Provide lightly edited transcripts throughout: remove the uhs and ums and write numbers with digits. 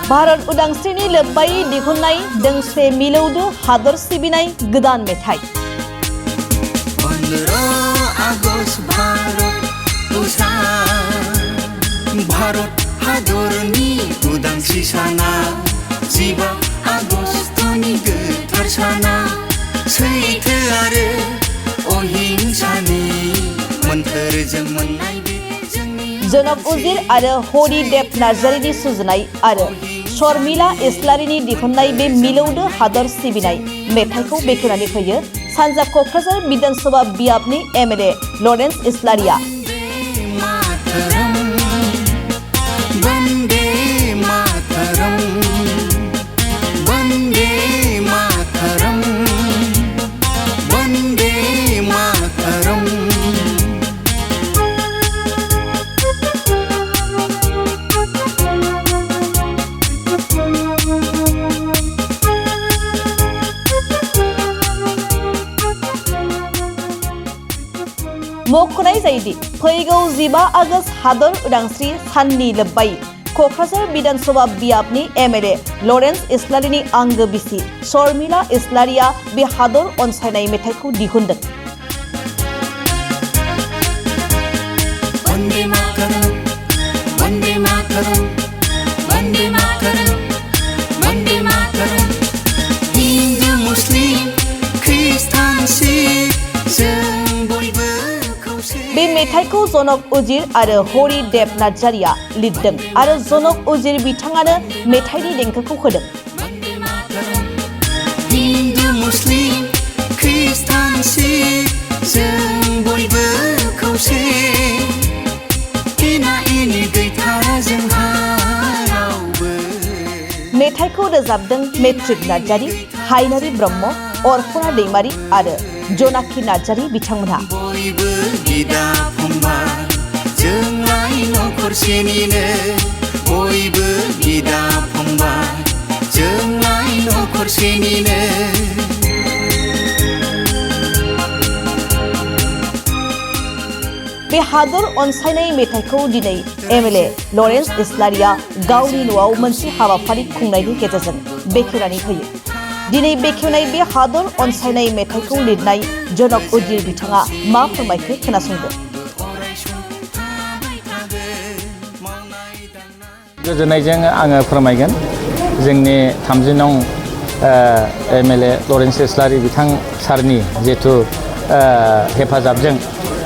भारत उदांस्रिनि लोब्बायै दिहुननाय दोंसे मिलौदो हादर सिबिनाय गोदान मेथाइ। 15 आगस्ट भारत हादरनि उदांस्रि साना 15 आगस्टनि गोथार साना सैथो आरो अहिंसानि मोन्थोरजों मोननाय जनक उजिर आरो हरिदेव नार्जारिनि सुजुनाय आरो शर्मिला इस्लारिनि दिहुननाय बे मिलौदो हादर सिबिनाय मेथाइखौ बेखेवनानै होयो सानजा क'क्राझार विधानसभा बियाबनि एमएलए लरेन्स इस्लारिया। मख'नाय जायोदि फैगौ 15 आगस्ट हादर उदांस्रि साननि लोब्बायै क'क्राझार विधानसभा बियाबनि एमएलए लरेन्स इस्लारिनि आंगो बिसि शर्मिला इस्लारिया बे हादर अनसायनाय मेथाइखौ दिहुनदों। वन्दे मातरम, वन्दे मातरम, वन्दे मातरम, वन्दे मातरम। हिन्दु मुस्लिम ख्रिस्टान सिख जों बयबो बे मेथाइखौ जनक उजिर आरो हरिदेव नार्जारिया लिरदों आरो जनक उजिर बिथाङानो मेथाइनि देंखोखौ होदों। हिन्दु मुस्लिम ख्रिस्टान सिख जों बयबो खौसे एना एनि गैथारा जोंहा रावबो। मेथाइखौ रोजाबदों मेट्रिक नार्जारि, हायनारि ब्रह्म, अर्पणा दैमारि आरो जनाखि नार्जारि बिथांमोनहा। बयबो बिदा फंबाय जोंलाय नखरसेनिनो बयबो बिदा फंबाय जोंलाय नखरसेनिनो। बे हादर अनसायनाय मेथाइखौ दिनै एमएलए लरेन्स इस्लारिया गावनि न'आव मोनसे हाबाफारि खुंनायनि गेजेरजों बेखेवनानै होयो। दिनै बेखेवनाय बे हादर अनसायनाय मेथाइखौ लिरनाय जनक उजिर बिथाङा मा फोरमायखो खोनासंदो। गोजोननायजों आङो फोरमायगोन जोंनि 30 नं एमएलए लरेन्स इस्लारि बिथां सारनि जिहेथु हेफाजाबजों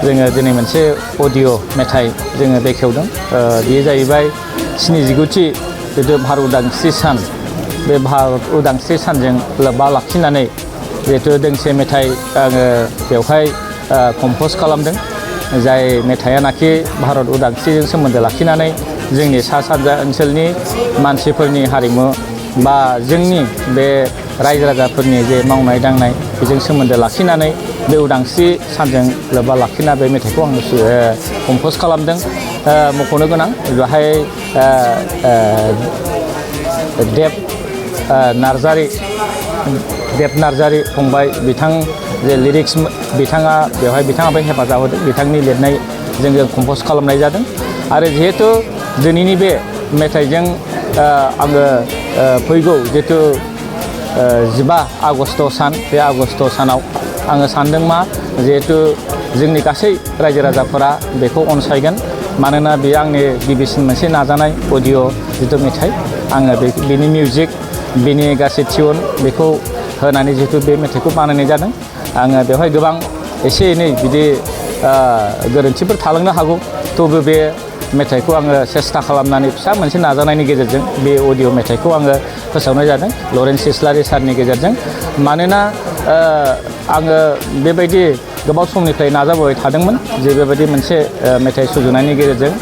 जोङो दिनै मोनसे अडिअ मेथाइ जोङो बेखेवदों। बेयो जाहैबाय 79थि जिहेतु भारत उदांस्रि सान। बे भारत उदांस्रि सानजों लोब्बा लाखिनानै जिहेतु दोंसे मेथाइ आङो बेवहाय कम्प'ज खालामदों। जाय मेथाइयानाखि भारत उदांस्रिजों सोमोन्दो लाखिनानै जोंनि सा सानजा ओनसोलनि मानसिफोरनि हारिमु बा जोंनि बे रायजो राजाफोरनि जे मावनाय दांनाय बेजों सोमोन्दो लाखिनानै बे उदांस्रि सानजों लोब्बा लाखिना बे मेथाइखौ आङो कम्प'ज खालामदों। मख'नो गोनां बेवहाय देब नार्जारि फंबाय बिथां जे लिरिक्स बिथाङाबो हेफाजाब होदों। बिथांनि लिरनाय जोङो कम्प'ज खालामनाय जादों आरो जिहेतु दिनैनि बे मेथाइजों आङो फैगौ जिहेतु 15 आगस्ट सान बे आगस्ट सानाव आङो सानदों मा जिहेतु जोंनि गासै रायजो राजाफोरा बेखौ अनसायगोन। मानोना बेयो आंनि गिबिसिन मोनसे नाजानाय अडिअ जिथु मेथाइ। आङो बेनि मिउजिक बेनि गासै टिउन बेखौ होनानै जिहेतु बे मेथाइखौ बानायनाय जादों। आङो बेवहाय गोबां एसे एनै बिदि गोरोन्थिफोर थालांनो हागौ। थेवबो बे मेथाइखौ आङो सेस्था खालामनानै फिसा मोनसे नाजानायनि गेजेरजों बे अडिअ मेथाइखौ आङो फोसावनाय जादों लरेन्स इस्लारि सारनि गेजेरजों। मानोना आङो बेबायदि गोबाव समनिफ्राय नाजाबोबाय थादोंमोन जे बेबायदि मोनसे मेथाइ सुजुनायनि गेजेरजों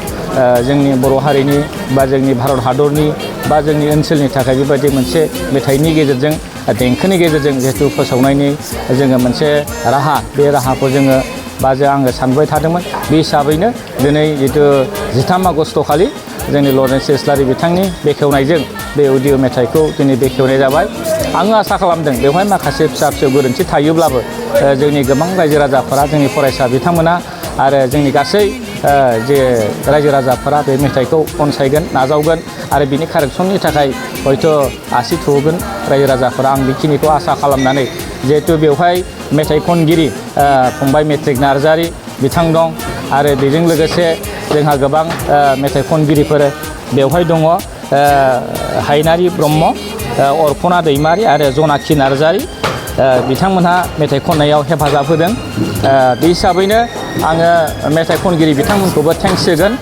जोंनि बर' हारिनि बा जोंनि भारत हादरनि बा जोंनि ओनसोलनि थाखाय बेबायदि मोनसे मेथाइनि गेजेरजों देंखोनि गेजेरजों जिहेतु फोसावनायनि जोङो मोनसे राहा बे राहाखौ जोङो बा आङो सानबाय थादोंमोन। बे हिसाबैनो दिनै जितु 13 आगस्ट खालि जोंनि लरेन्स इस्लारि बिथांनि बेखेवनायजों बे अडिअ मेथाइखौ दिनै बेखेवनाय जाबाय। आङो आसा खालामदों बेवहाय माखासे फिसा फिसौ गोरोन्थि थायोब्लाबो जोंनि गोबां रायजो राजाफोरा जोंनि फरायसा बिथांमोना आरो जोंनि गासै जे रायजो राजाफोरा बे मेथाइखौ अनसायगोन नाजावगोन आरो बिनि कारेक्सननि थाखाय हयथ' आसि थुहोगोन रायजो राजाफोरा आं बेखिनिखौ आसा खालामनानै जिहेथु बेवहाय मेथाइ खनगिरि फंबाय मेट्रिक नार्जारि बिथां दं आरो बेजों लोगोसे जोंहा गोबां मेथाइ खनगिरिफोर बेवहाय दङ हायनारि ब्रह्म अर्पना दैमारि आरो जनाखि नार्जारि बिथांमोनहा मेथाइ खननायाव हेफाजाब होदों बे हिसाबैनो आङो मेथाइ खनगिरि बिथांमोनखौबो थेंक्स होगोन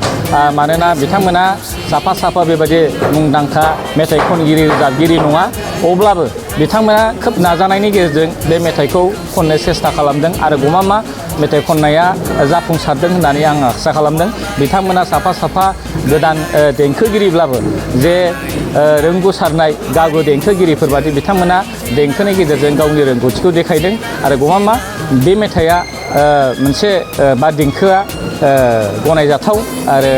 मानोना बिथांमोना साफा बेबायदि मुंदांखा मेथाइ खनगिरि रोजाबगिरि नङा अब्लाबो बिथांमोना खोब नाजानायनि गेजेरजों बे मेथाइखौ खननो सेस्था खालामदों आरो गमामा मेथाइ खननाया जाफुंसारदों होननानै आं आसा खालामदों बिथांमोना साफा गोदान देंखोगिरिब्लाबो जे रोंगौसारनाय गागु देंखोगिरिफोर बादि बिथांमोना देंखोनि गेजेरजों गावनि रोंगौथिखौ देखायदों आरो गमामा बे मेथाइआ मोनसे बा देंखोआ गनायजाथाव आरो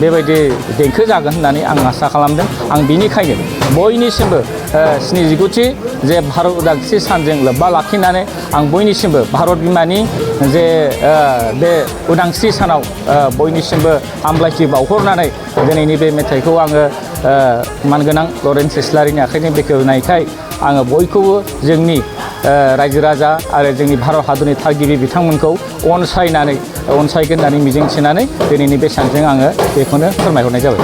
बेबायदि देंखो जागोन होननानै आं आसा खालामदों आं बिनिखायनो बयनिसिमबो 79थि जे भारत उदांस्रि सानजों लोब्बा लाखिनानै आं बयनिसिमबो भारत बिमानि जे बे उदांस्रि सानाव बयनिसिमबो हामलायथि बावहरनानै दिनैनि बे मेथाइखौ आङो मानगोनां लरेन्स इस्लारिनि आखाइनि बेखेवनायखाय आङो बयखौबो जोंनि रायजो राजा आरो जोंनि भारत हादरनि थागिबि बिथांमोनखौ अनसायगोन होननानै मिजिंथिनानै दिनैनि बे सानजों आङो बेखौनो फोरमायहरनाय जाबाय।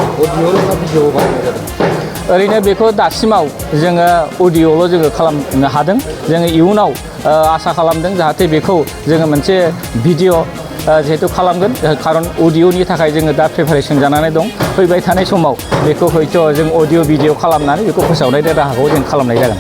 ओरैनो बेखौ दासिमाव जोङो अडिअ'ल' जोङो खालामनो हादों जोङो इयुनाव आसा खालामदों जाहाथे बेखौ जोङो मोनसे भिडिअ जिहेतु खालामगोन खारन अडिअ'नि थाखाय जोङो दा प्रिपारेसन जानानै दं फैबाय थानाय समाव बेखौ हयथ' जों अडिअ' भिडिअ खालामनानै बेखौ फोसावनायनि राहाखौ जों खालामनाय जागोन।